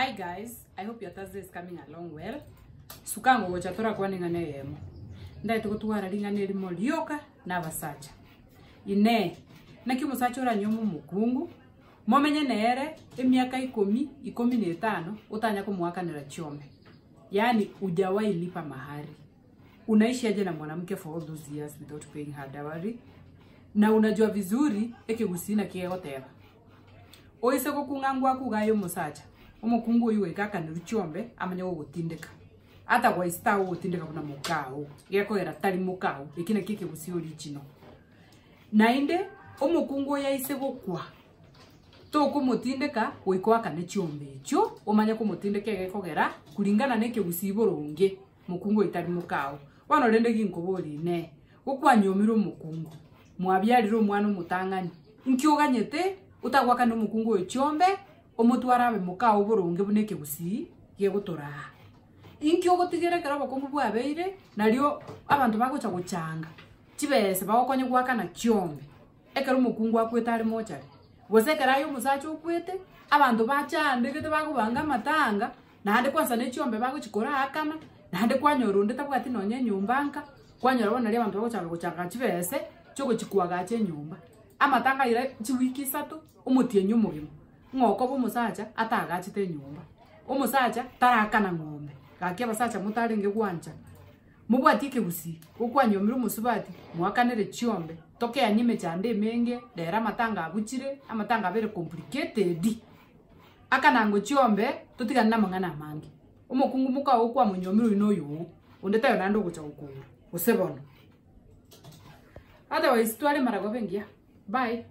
Hi guys, I hope your Thursday is coming along well. Suka ngogocha torakwane ing'ana eyemo. Ndaete gotwara ring'ana erimo rioka na abasacha. Inee, naki omosacha oranyuome omokungu, momenye nere emiaka ikomi, ikomi na etano, otanya komoakanera chiombe? Yaani hujawahi lipa mahari. Unaishi aje na mwanamke for all those years without paying her dowry? Na unajua vizuri ekegusii naki gegoteba. Oise gokung'a ngwaku iga aye omosacha, omokungu oyio goika akanerwe chiombe amanye gogotindeka. Otherwise tagogotindeka buna mokao, gekogera tari mokao, eki nakio ekegusii original. Naende, omokungu oyo aise gokwa, tokomotindeka goika oakane chiombe echio, omanye komotindeka egekogera kulingana na ekegusii boronge, mokungu oyio tari mokao. Bono rende ginkoboria inee, gokwanyuomire omokungu, mwabiarire omwana omotang'ani, inki oganyete otagoakana omokungu oyo chiombe, omotware abe mokao boronge buna ekegusii gegotoraa? Inki ogotigera ekero obokungu bwabeire, nario abanto bagocha gochanga chibesa bagokonye goakana chiombe, ekero omokungu akwete are mochari, gose ekero aye omosacha okwete, abanto bachandegete bagobanga amatanga, naende kwansa ne chiombe bagochi koraakana, naende kwanyora onde tabwati nonye enyomba nka, kwanyora bono nario abanto bagochaka gochanga chibese, chiogochi koagacha enyomba. Amatanga aira chiwiki isato, omotienyi omogima, ng'a okoba omosacha atagachete enyomba, omosacha tarakana ng'ombe, gaki abasacha motarenge gwancha, mobwati ekegusii, gokwanyomire omosubati, moakanere chiombe, tokeanie emechando emenge, rero amatanga abuchire, amatanga abere complicated. Akanango chiombe, totigane namang'ana amange. Omokungu moka oo kwamonyomire oyio noyo oo, onde taiyo naende ogocha gokoura, gose bono. Otherwise tware maragoba engiya. Bye.